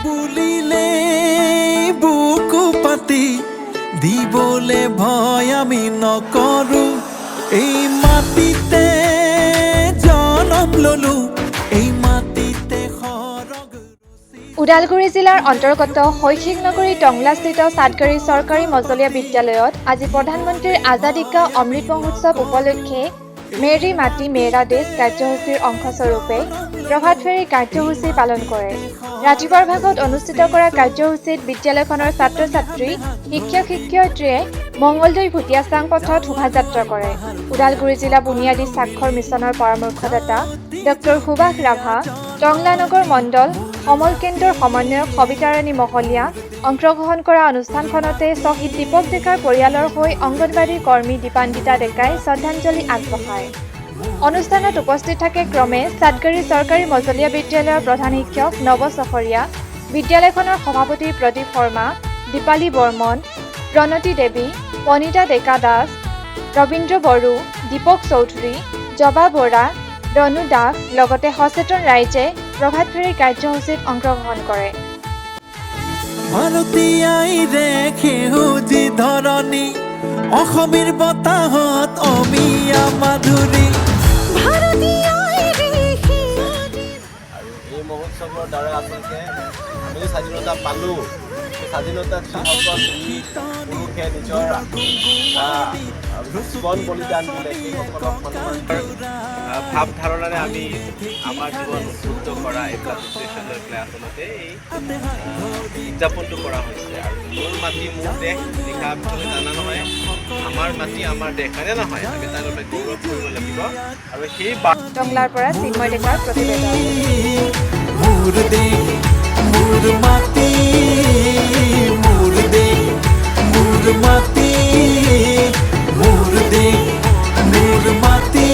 বুলিলে বুকু পাতি দিবলে ভয় আমি নকৰো। এই মাটিতে জনম ললো, এই মাটিতে সৰগ। ওদালগুৰি জিলাৰ অন্তৰ্গত শৈক্ষিক নগৰী টংলাস্থিত চাটগাড়ী চৰকাৰী মজলীয়া বিদ্যালয়ত আজি প্ৰধানমন্ত্ৰীৰ আজাদী কা অমৃত মহোৎসৱ উপলক্ষে মেৰী মাটি মেৰা দেশ কাৰ্যসূচীৰ অংশস্বৰূপে প্ৰভাত ফেৰী কাৰ্যসূচী পালন কৰে। ৰাতিপুৱাৰ ভাগত অনুষ্ঠিত কৰা কাৰ্যসূচীত বিদ্যালয়খনৰ ছাত্ৰ ছাত্ৰী, শিক্ষক শিক্ষয়িত্ৰীয়ে মঙলদৈ ভুটীয়াচাং পথত শোভাযাত্ৰা কৰে। ওদালগুৰি জিলা বুনিয়াদী স্বাক্ষৰ মিছনৰ পৰামৰ্শদাতা ডক্টৰ সুভাষ ৰাভা, টংলা নগৰ মণ্ডল সমল কেন্দ্ৰৰ সমন্বয়ক সবিতাৰাণী মহলীয়া অংশগ্ৰহণ কৰা অনুষ্ঠানখনতে শ্বহীদ দীপক ডেকাৰ পৰিয়ালৰ হৈ অংগনবাড়ী কৰ্মী দীপান্বিতা ডেকাই শ্ৰদ্ধাঞ্জলি আগবঢ়ায়। অনুষ্ঠানত উপস্থিত থাকে ক্ৰমে চাটগাড়ী চৰকাৰী মজলীয়া বিদ্যালয়ৰ প্ৰধান শিক্ষক নৱ চহৰীয়া, বিদ্যালয়খনৰ সভাপতি প্ৰদীপ শৰ্মা, দীপালী বৰ্মন, প্ৰণতি দেৱী, পনীতা ডেকা দাস, ৰবীন্দ্ৰ বড়ো, দীপক চৌধুৰী, জবা বৰা, ৰণু দাস, লগতে সচেতন ৰাইজে প্ৰভাত ফেৰী কাৰ্যসূচীত অংশগ্ৰহণ কৰে। ভাৰতী আইৰে সেউজী ধৰণী, অসমীৰ বতাহত অমিয়া মাধুৰী। আৰু এই মহোৎসৱৰ দ্বাৰা আচলতে আমি যে স্বাধীনতা পালোঁ, সেই স্বাধীনতাত যিসকল বীৰ পুৰুষে নিজৰ জীৱন বলিদান দিলে, সেইসকলক সন্মান ভাৱ ধাৰণাৰে আমি আমাৰ জীৱন উদ্বুদ্ধ কৰা এইবিলাক উদ্দেশ্য লৈ পেলাই আচলতে এই উদযাপনটো কৰা হৈছে। আৰু মোৰ মাটি মোৰ দেশ লিখা তুমি জানা নহয়, আমাৰ মাটি আমাৰ দেশ, হয়নে নহয়? আমি তাৰ বাবে গৌৰৱ কৰিব লাগিব আৰু সেই টংলাৰ পৰা চিন্ময় ডেকাৰ প্ৰতিবেদন। মোৰ দেশ মোৰ মাটি, মোৰ দেশ মোৰ মাটি, মোৰ দেশ মোৰ মাটি।